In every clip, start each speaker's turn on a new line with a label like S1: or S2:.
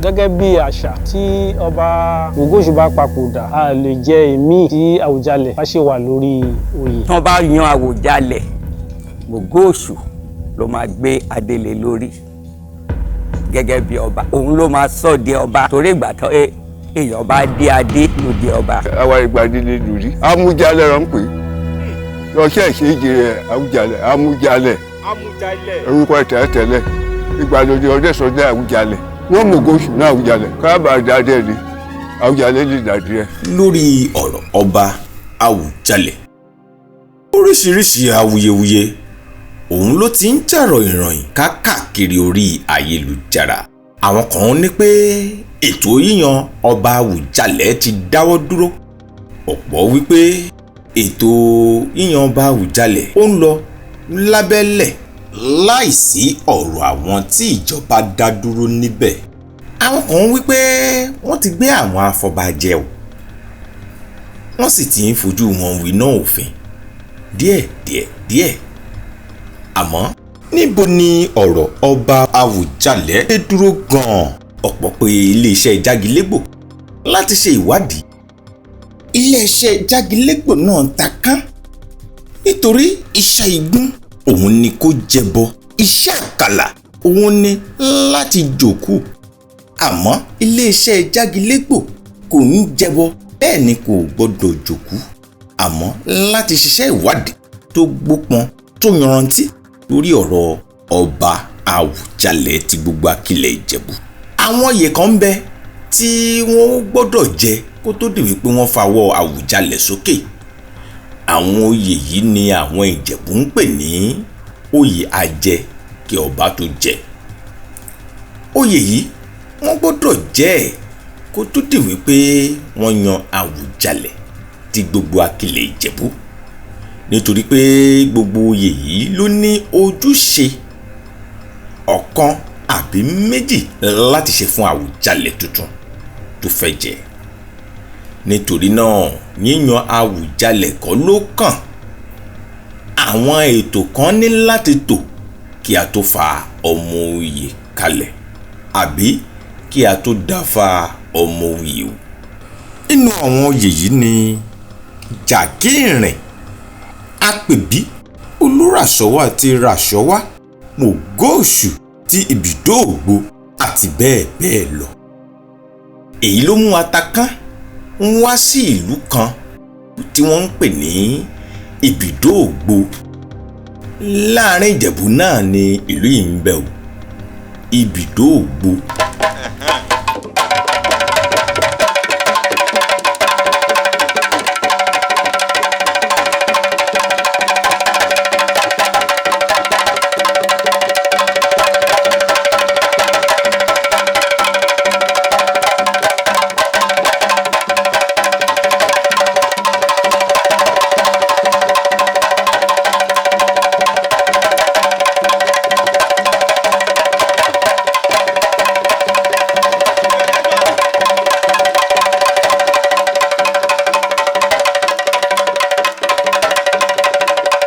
S1: Gẹ́gẹ́ bí àṣà, tí ọba Ògóṣù bá papòdà, a lè jẹ èmi tí Àwùjalẹ̀ bá ṣe wà lórí oyè.
S2: Tí wọ́n bá yan Àwùjalẹ̀, Ògóṣù ló máa gbé adélé lórí gẹ́gẹ́ bí ọba. Òun ló máa sọ di ọba, torí ìgbà tó èèyàn bá dé adé ló di ọba.
S3: Àwa ìgbàdílé lórí Amújalẹ̀ rẹ̀ ń pè lọ́sẹ̀ ìṣèjì rẹ̀ Àwùjalẹ̀ Amújalẹ̀ orúkọ tẹ́lẹ̀tẹ́lẹ̀ ìgbàlódé ọdẹ sọdẹ Àwùjalẹ̀ wọ́n mú Ògóṣù náà Àwùjalẹ̀ káàbà dáadé ni Àwùjalẹ̀ lè dàdí ẹ.
S4: Lórí ọ̀rọ̀ ọba Àwùjalẹ̀, oríṣiríṣi awuyewuye òun ló ti ń jà ròhìnròhìn káàkiri orí ayélujára. Àwọn kan ní pé ètò yíyan ọba Àwùjalẹ̀ ti dáwọ́ dúró, ọ̀pọ̀ wípé ètò yíyan ọba Àwùjalẹ̀ ó ń lọ lábẹ́lẹ̀ láìsí ọ̀rọ̀ àwọn tí ìjọba dá dúró níbẹ̀. Àwọn kan wípé wọ́n ti gbé àwọn afọbajẹ o, wọ́n sì ti ń fojú wọn winá òfin díẹ̀ díẹ̀ díẹ̀. Àmọ́ níbo ni ọ̀rọ̀ ọba Àwùjalẹ̀ dé dúró gan-an? Ọ̀pọ̀ pé iléeṣẹ́ Jágilégbò láti ṣe ìwádìí. Iléeṣẹ́ Jágilégbò náà ta kán, nítorí iṣẹ́ igun òun ni kó jẹbọ, iṣẹ́ àkàlà òun ni láti jòkú. Àmọ́ iléeṣẹ́ Jágilégbò kò ń jẹbọ, bẹ́ẹ̀ ni kò gbọ́dọ̀ jòkú, àmọ́ láti ṣiṣẹ́ ìwádìí tó gbópọn tó yanrantí lórí ọ̀rọ̀ ọba Àwùjalẹ̀ ti gbogbo akilẹ̀ Ìjẹ̀bú. Àwọn oyè kan ń bẹ tí wọ́n gbọ́dọ̀ jẹ kó tó di wípé wọ́n fawọ́ Àwùjalẹ̀ sókè. Àwọn oyè yìí ni àwọn Ìjẹ̀bú ń pè ní oyè ajẹ kí ọba tó jẹ. Oyè yìí wọ́n gbọ́dọ̀ jẹ ẹ̀ kó tó di wípé wọ́n yan Àwùjalẹ̀ ti gbogbo akilẹ̀ Ìjẹ̀bú, nítorí pé gbogbo oyè yìí ló ní ojúṣe ọ̀kan àbí méjì láti ṣe fún Àwùjalẹ̀ tuntun tó fẹ́ jẹ. Nítorí náà, yíyan Àwùjalẹ̀ kọ́ ló kàn. Àwọn ètò kan ní láti tò kí a tó fa ọmọ oyè kalẹ̀ àbí kí a tó dáfá ọmọ oyè o. Nínú àwọn oyè yìí ni Jàkínrìn, Apèbí, Olúràṣọ́wá àti Ràṣọ́wá, Mògóòṣù ti Ìbìdóògbò àti bẹ́ẹ̀ bẹ́ẹ̀ lọ. Èyí ló mú Atakán ń wá sí ìlú kan tí wọ́n ń pè ní Ìbìdóògbò. Láàrin Ìjẹ̀bú náà ni ìlú yìí ń bẹ o, Ìbìdóògbò.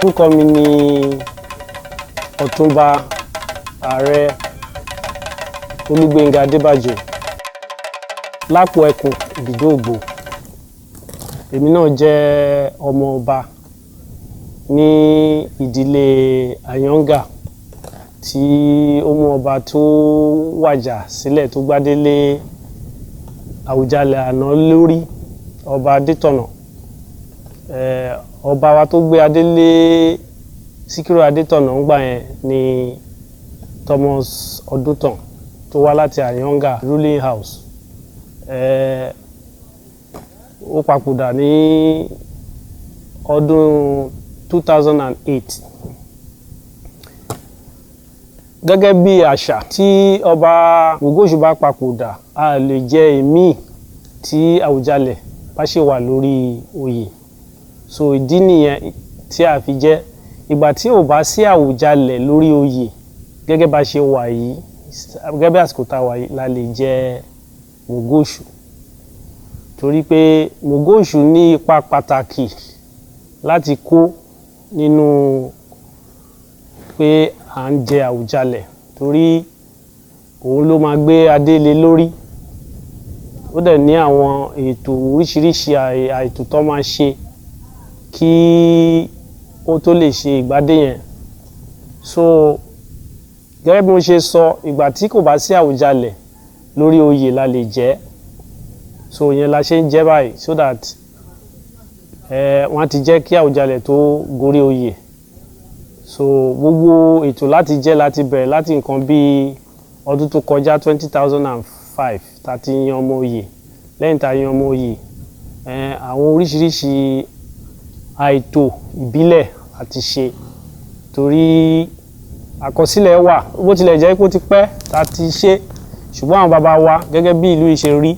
S1: Orúkọ mi ni Ọ̀túnba Ààrẹ Olúgbénga Adébàjò lápò ẹkùn Ìbìdóògbò. Èmi náà jẹ́ ọmọ ọba ní ìdílé Àyànga tí ó mú ọba tó wàjà sílẹ̀ tó gbádé lé Àwùjalẹ̀ àná lórí, ọba Adétọ̀nà. Ọba wa tó gbé adé lé Síkírù Adétọ̀nà ńgbà yẹn ni Thomas Ọdúntàn tó wá láti Àyànga ruling house. Ó papòdà ní ọdún 2008. Gẹ́gẹ́ bí àṣà, tí ọba Ògóṣù bá papòdà, a lè jẹ èmi tí Àwùjalẹ̀ bá ṣe wà lórí oyè. So ìdí nìyẹn tí a fi jẹ́. Ìgbà tí ò bá sí Àwùjalẹ̀ lórí oyè gẹ́gẹ́ bá ṣe wà yìí, gẹ́gẹ́ bí àsìkò tá a wà yìí, la lè jẹ Mògóṣù, torí pé Mògóṣù ní ipa pàtàkì láti kó nínú pé à ń jẹ Àwùjalẹ̀, torí òun ló máa gbé adé lé lórí. Ó dẹ̀ ní àwọn ètò oríṣiríṣi àìtò tó máa ṣe kí ó tó lè ṣe ìgbádé yẹn. So gẹ́gẹ́ bí mo ṣe sọ, ìgbà tí kò bá sí Àwùjalẹ̀ lórí oyè la lè jẹ́. So ìyẹn la ṣe ń jẹ́ báyìí, so that wọ́n á ti jẹ́ kí Àwùjalẹ̀ tó gorí oyè. So gbogbo ètò láti jẹ́ láti bẹ̀rẹ̀ láti nǹkan bíi ọdún tó kọjá, 2005, tá a ti yan ọmọ oyè. Lẹ́yìn tá a yan ọmọ oyè, àwọn oríṣiríṣi àìtò ìbílẹ̀ àti ṣe, torí àkọsílẹ̀ wà. Bó tilẹ̀ jẹ́ pé ó ti pẹ́ tá a ti ṣe, ṣùgbọ́n àwọn bàbá wa, gẹ́gẹ́ bí ìlú yìí ṣe rí,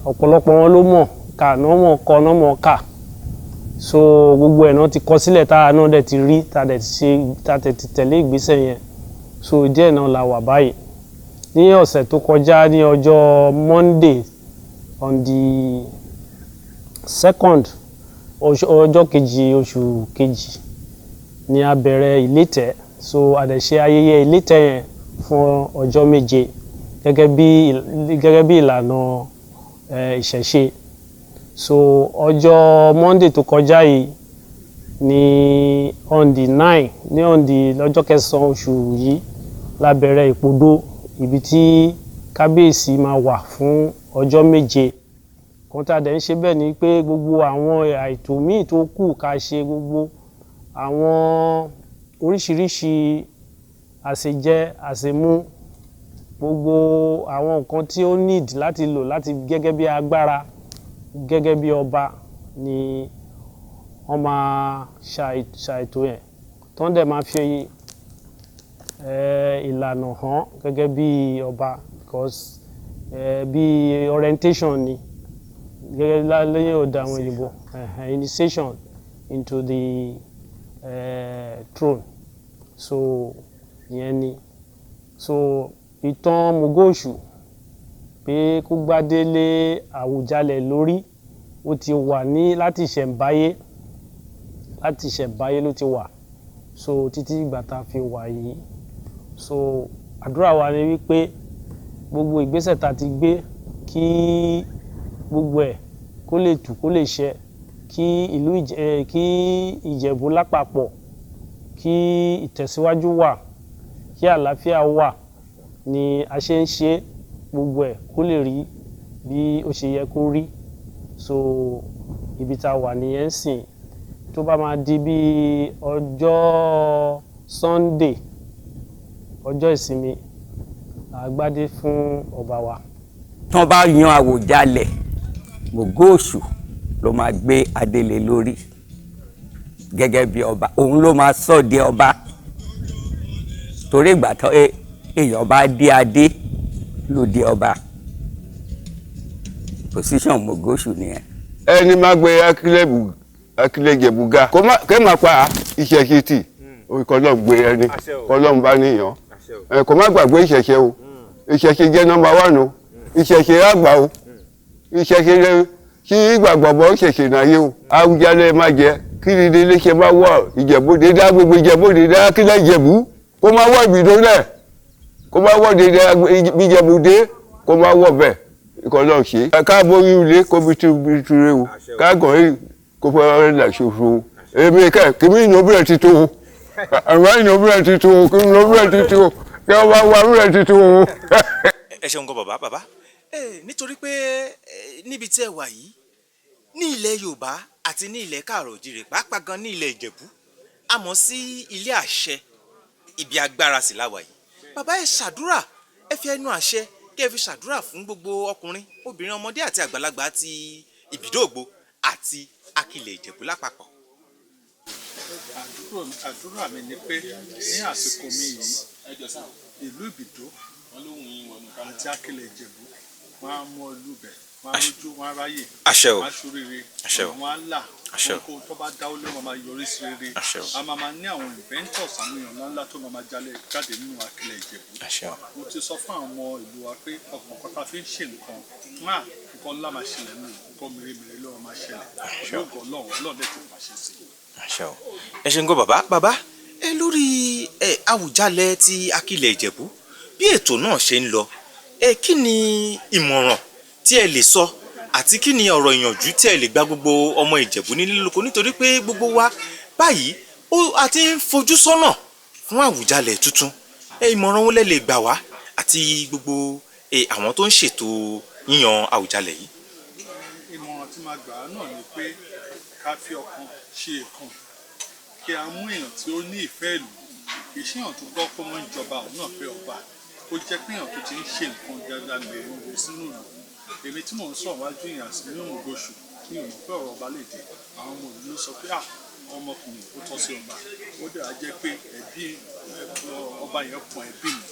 S1: ọ̀pọ̀lọpọ̀ wọn ló mọ̀ kà náà, mọ̀ kọ náà, mọ̀ kà. So gbogbo ẹ̀ náà ti kọ sílẹ̀, tá a náà dẹ̀ ti rí, tá a dẹ̀ ti ṣe, tá a dẹ̀ ti tẹ̀lé ìgbésẹ̀ yẹn. So díẹ̀ náà la wà báyìí. Ní ọ̀sẹ̀ tó kọjá, ní ọjọ́ Monday, on the 2nd, ọjọ́ kejì oṣù kejì, ni a bẹ̀rẹ̀ ìlétẹ̀. So a dẹ̀ ṣe ayẹyẹ ìlétẹ̀ yẹn fún ọjọ́ 7 gẹ́gẹ́ bí ìlànà ìṣẹ̀ṣe. So ọjọ́ Monday tó kọjá yìí ní on the 9, ní on the lọ́jọ́ kẹsàn-án oṣù yìí la bẹ̀rẹ̀ ìpodó, ibi tí kábíyèsí máa wà fún ọjọ́ 7 kan. Tá a dẹ̀ ń ṣe bẹ́ẹ̀ ni pé gbogbo àwọn àìtò míì tó kù ká ṣe, gbogbo àwọn oríṣiríṣi àṣejẹ, àṣemú, gbogbo àwọn nǹkan tí ó need láti lò láti gẹ́gẹ́ bí agbára, gẹ́gẹ́ bí ọba, ni wọ́n máa ṣàìtò yẹn, tó ń dẹ̀ máa fi ìlànà hàn gẹ́gẹ́ bí ọba, because bí orientation ni gẹ́gẹ́ lẹ́yìn ọ̀dọ̀ àwọn òyìnbó, initiation into the throne. So ìyẹn ni. So ìtàn Mogoshu pé kó gbádé lé Àwùjalẹ̀ lórí, ó ti wà ní láti ìṣẹ̀ǹbáyé, láti ìṣẹ̀ǹbáyé ló ti wà. So títí ìgbà tá a fi wà yìí, so àdúrà wa ni wípé gbogbo ìgbésẹ̀ tá a ti gbé, kí gbogbo ẹ̀ kó lè tù, kó lè ṣẹ, kí ìlú kí Ìjẹ̀bú lápapọ̀, kí ìtẹ̀síwájú wà, kí àlàáfíà wà, ni a ṣe ń ṣe gbogbo ẹ̀ kó lè rí bí ó ṣe yẹ kó rí. So ibi tá a wà nìyẹn sìn. Tó bá máa di bí ọjọ́ Sunday, ọjọ́ ìsinmi, àgbádé fún ọba wa.
S2: Tán bá yan Àwùjalẹ̀, Mògóòṣù ló máa gbé adélé lórí gẹ́gẹ́ bí ọba. Òun ló máa sọ di ọba, torí ìgbà tó èèyàn bá dé adé ló di ọba. Position Mògóòṣù nìyẹn.
S3: Ẹni máa gbé akílẹ̀jẹ̀bù ga kó má kẹ́ máa pa ìṣẹ̀ṣe tì, kọ́lọ́n gbé ẹni kọ́lọ́n bá níyàn ẹ, kó má gbàgbé ìṣẹ̀ṣe o. Ìṣẹ̀ṣe jẹ́ number one o. Ìṣẹ̀ṣe àgbà o. Ìṣẹ̀ṣe lẹ kí ìgbàgbọ́ bọ́ ìṣẹ̀ṣe náà yé o. Àwùjalẹ̀ máa jẹ kí ni ilé ṣe máa wọ Ìjẹ̀bú dédé, agbègbè Ìjẹ̀bú dédé, akílẹ̀ Ìjẹ̀bú kó máa wọ ìbìdó lẹ̀, kó máa wọ dédé Ìjẹ̀bú dé, kó máa wọ bẹ́ẹ̀ kọ́lọ́n ṣe. Ká borí ilé kó bí tu o, ká gàn yìí kó fẹ́ ọ̀rẹ́ là ṣoṣo. Èmi kẹ́ kí mi ìnà obìnrin ti tó o, àwọn ìnà obìnrin ti tó o, kí mi ìnà obìnrin ti tó o, kí wọ́n bá wá obìnrin ti tó o.
S4: Ẹ ṣeun gan, bàbá. Bàbá ẹ, nítorí pé níbi tí ẹ wà yìí, ní ilẹ̀ Yorùbá àti ní ilẹ̀ Káàrọ̀ Òjìrè, pàápàá gan ní ilẹ̀ Ìjẹ̀bú, a mọ̀ sí ilé àṣẹ, ibi agbára sì la wà yìí. Bàbá, ẹ ṣàdúrà, ẹ fi ẹnu àṣẹ kí ẹ fi ṣàdúrà fún gbogbo ọkùnrin, obìnrin, ọmọdé àti àgbàlagbà àti Ìbídòògbò àti Akilẹ̀ Ìjẹ̀bú lápapọ̀.
S5: Àdúrà mi ni pé ní àsìkò mi yìí, ìlú Ìbìdó àti Akilẹ̀ Ìjẹ̀bú, wọ́n á mú ìlú bẹ̀, wọ́n á rójú, wọ́n á ráyè.
S4: Àṣẹ o.
S5: Wọ́n á ṣoríire.
S4: Àṣẹ o.
S5: Wọ́n á là.
S4: Àṣẹ o.
S5: Kó tó bá dáwọ́ lé, wọn máa yọrí sí rere.
S4: Àṣẹ o.
S5: A máa máa ní àwọn inventors, àwọn èèyàn ńláńlá tó máa máa jalè jáde nínú Akilẹ̀ Ìjẹ̀bú.
S4: Àṣẹ o.
S5: Mo ti sọ fún àwọn ọmọ ìlú wa pé ọkàn kan tá a fi ń ṣe nǹkan máa nǹkan ńlá máa ṣẹlẹ̀ nínú nǹkan mèremère ló máa ṣẹlẹ̀ pẹ̀lú ògo Ọlọ́run. Ọlọ́run dẹ̀ ti pàṣẹ sí i.
S4: Àṣẹ o. Ẹ ṣeun gan, bàbá. Bàbá ẹ, lórí ẹ Àwùjalẹ̀ ti Akilẹ̀ Ìjẹ̀bú, bí ètò náà ṣe ń lọ, ẹ kí ni ìmọ̀ràn tí ẹ lè sọ, àti kí ni ọ̀rọ̀ ìyànjú tí ẹ lè gba gbogbo ọmọ Ìjẹ̀bú nílé lóko, nítorí pé gbogbo wa báyìí ó a ti ń fojú sọ́nà fún Àwùjalẹ̀ tuntun. Ẹ ìmọ̀ràn wo lẹ lè gbà wá àti gbogbo àwọn tó ń ṣètò yíyan Àwùjalẹ̀ yìí?
S5: Ìmọ̀ràn tí máa gbà á náà ni pé ká fi ọkàn ṣe ìkan, kí a mú èèyàn tí ó ní ìfẹ́ ìlú, kì í ṣe èèyàn tó gbọ́ pé wọ́n ń jọba òun náà fẹ́ ọba, ó jẹ́ pé èèyàn tó ti ń ṣe nǹkan dáadáa lè ń wo sínú ìlú. Èmi tí mò ń sọ̀rọ̀ wájú èèyàn sí ní Òmùgọ̀ṣù ní ìmọ̀ pé ọ̀rọ̀ ọba lè dé. Àwọn ọmọ ìlú ló sọ pé ọmọkùnrin ó tọ́ sí ọba, ó dẹ̀ á jẹ́ pé ẹbí ọba yẹn pọn ẹbí mi.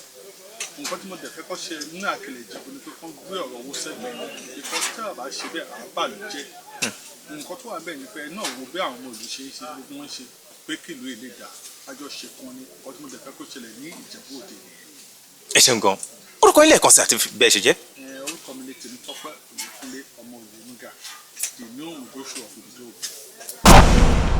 S5: Nǹkan tí mo dẹ̀ fẹ́ kọ́ ṣe ní Àkẹlẹ̀ Ìjẹ̀bú ni pé kán gbé ọ̀rọ̀ owó sẹ́gbẹ̀ẹ́, because tí a bá ṣe bẹ́ẹ̀, à ń bàlújẹ́. Nǹkan tó wà bẹ́ẹ̀ ni pé náà wo bí àwọn ọmọ ìlú ṣe ń ṣe, gbogbo wọn ṣe pé kí ìlú ilé dà, àjọ ṣe kan ni. Nǹkan tí mo dẹ̀ fẹ́ kó ṣẹlẹ̀ ní Ìjẹ̀bú Òde nìyẹn.
S4: Ẹ ṣeun gan. Orúkọ yín lẹ́ẹ̀kan sí àti bẹ́ẹ̀ ṣe jẹ́.
S5: Orúkọ mi ni Tèmítọ́pẹ́ Òyìnkúnlé ọmọ Òyìnúgà, the new Òmùgọ̀ṣù of Ìbìdó.